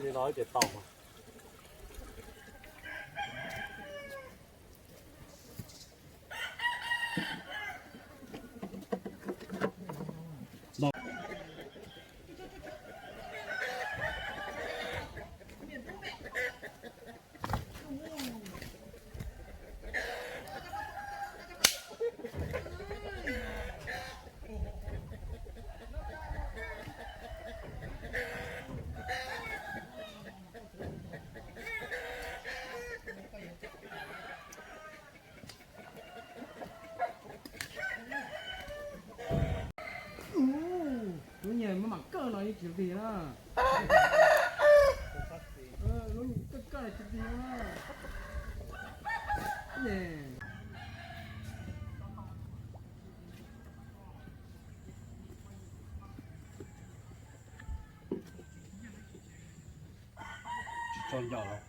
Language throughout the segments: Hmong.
Li no ces tau. Lub nyuag maj mam kawj no yeej tsis lig na. Lub nyuag kawj kawj tsis lig na. Tsis tso ncaws los.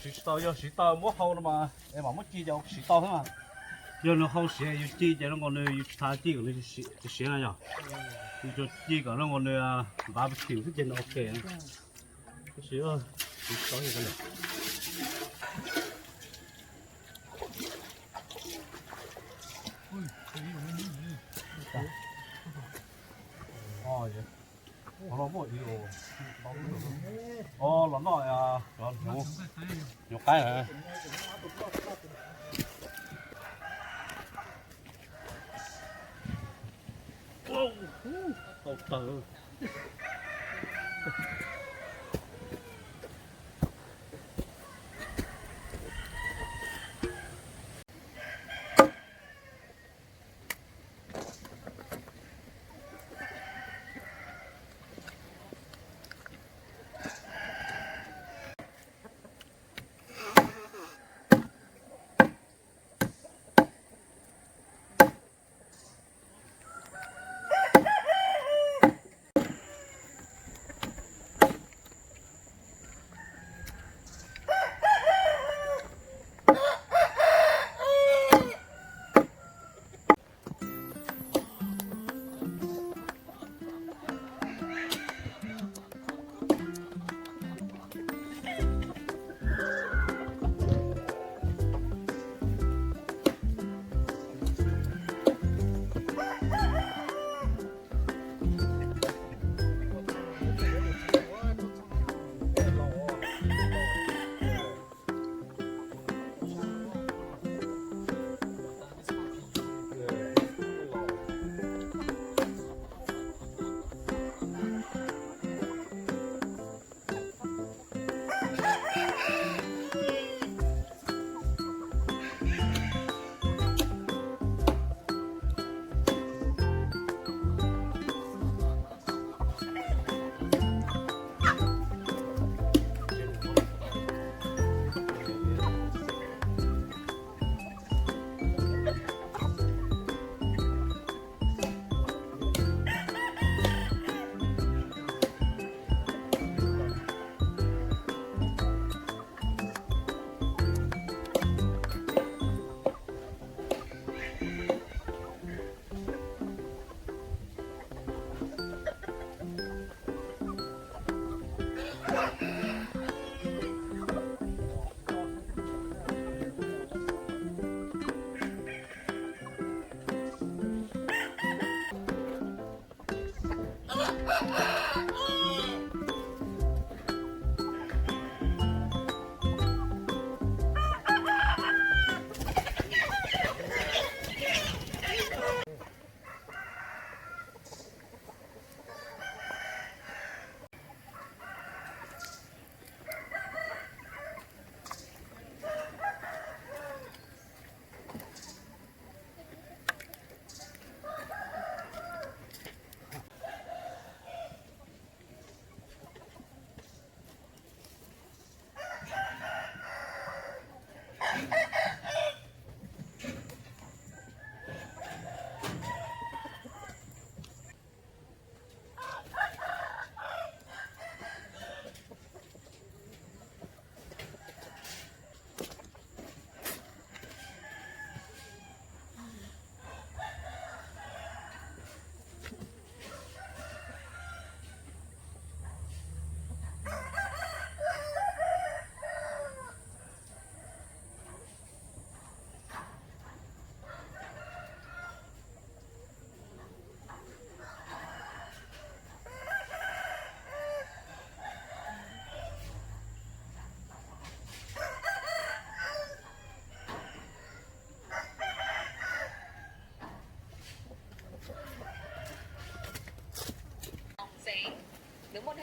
Siv tsis tau, yog siv tau muab hau no mas es mam muab ci ces siv tau xwb mas. Yog nws hau siav yus ci ces zoo nkaus nws yus tsis tas ci kom nws siav no yog. Yus tsuas ci kom zoo nkaus nws npav pes khim xwb ces nws ok. Tab sis siv tau yus ka lem. Los noj, nyuam qaib. Tau tawg.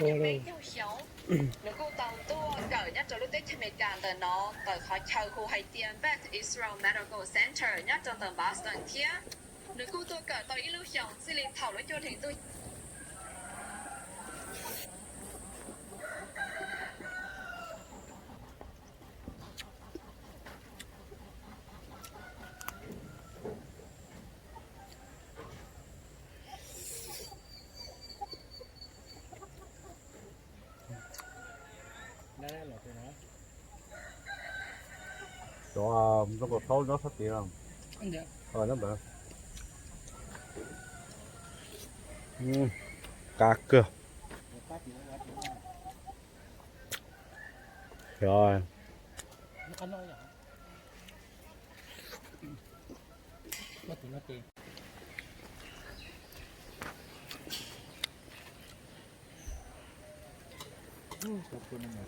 Nws kuj tau tuaj kawm nyob rau lub teb chaws Amelikas ntawm no, tawm qhov chaw hu hais tias Beth Israel Medical Center nyob rau ntawm Boston thiab. Nws kuj tuaj kawm tau ib lub xyoos txij li thaum lub cuaj hlis ntuj Cov nplooj kaus thaub nyob sab tid no. Nyob ntawd. Qab kawg.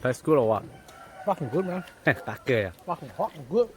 Tastes good or what? Fucking good, man. Qab kawg. Fucking hot and good.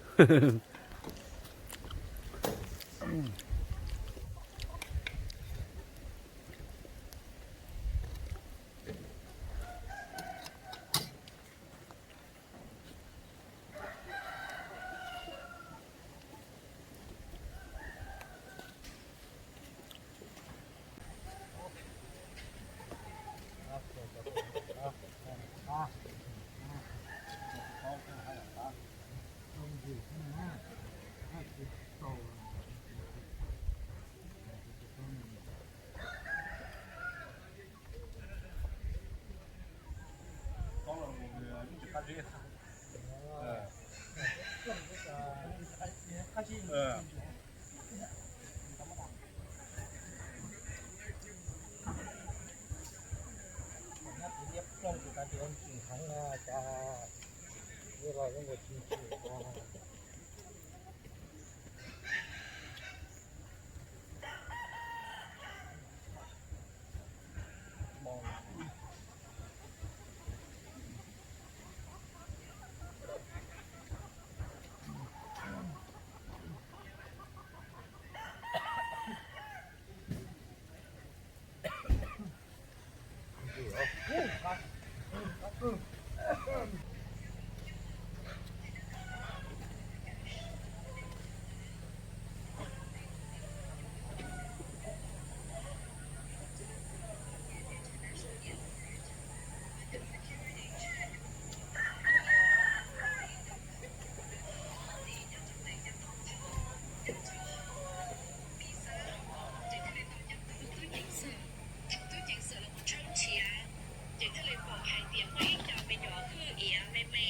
Ces thiaj li pom hais tias muaj ib co me nyuam hwj iav me me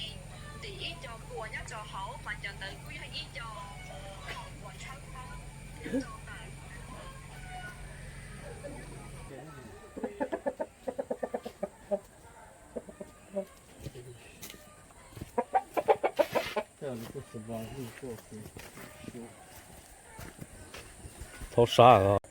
ntim ib co kua nyob rau hauv, mas cov ntawd kuj yog ib co khaub kua tshawb fawb nyob rau ntawm. Thaub sab.